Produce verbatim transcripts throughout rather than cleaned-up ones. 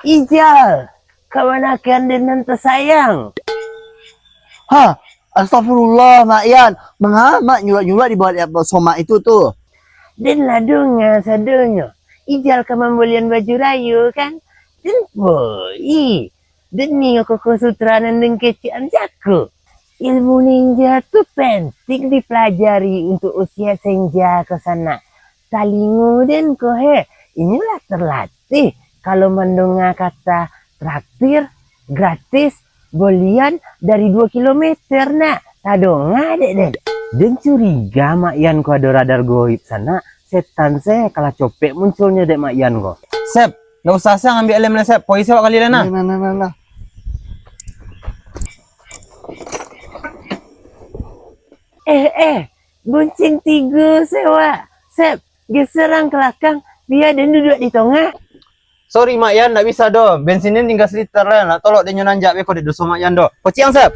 Ijal, kamanakan den nan tasayang? Ha, astagfirullah, Mak Yan. Manga Mak nyulak-nyulak di bawah somak itu tu? Den lah donga sadonyo. Ijal ka mambolian baju rayo, kan? Den poi. Den nio koko sutra nan den kecekan jako. Ilmu ninja tu penting dipelajari untuk usia senja ko sanak. Talingo den ko he, inyo lah terlatih kalau mandonga kata traktir, gratis, bolian dari dua kilometer nak. Tadonga dek den? Den curiga Mak Yan ko ado radar goib sanak. Setan se kalah copek munculnyo dek Mak Yan ko. Sep, ndak usah se ngambiak lem lai, Sep. Poi se awak kali lai nah. Nah, nah, nah, nah. Eh, eh, bonceng tigo se wak. Sep, geser ang ka lakang, bia den duduak di tongah. Sorry, Mak Yan, ndak bisa doh. Bensin den tingga saliter lai, nak tolok den nyo nanjak beko dek doso Mak Yan doh. Pocik ang, Sep.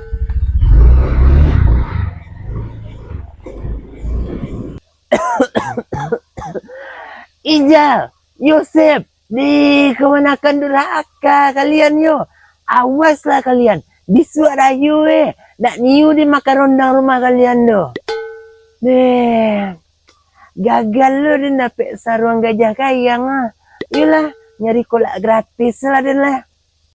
Ijal, Yosep, di kamanakan durhaka kalian yo. Awaslah kalian, bisuak rayo eh, nak niu di makan rondang rumah kalian doh. Deh, gagal lo den dapek saruang gajah kayang ah. Iyolah, nyari kolak gratis lah den lah.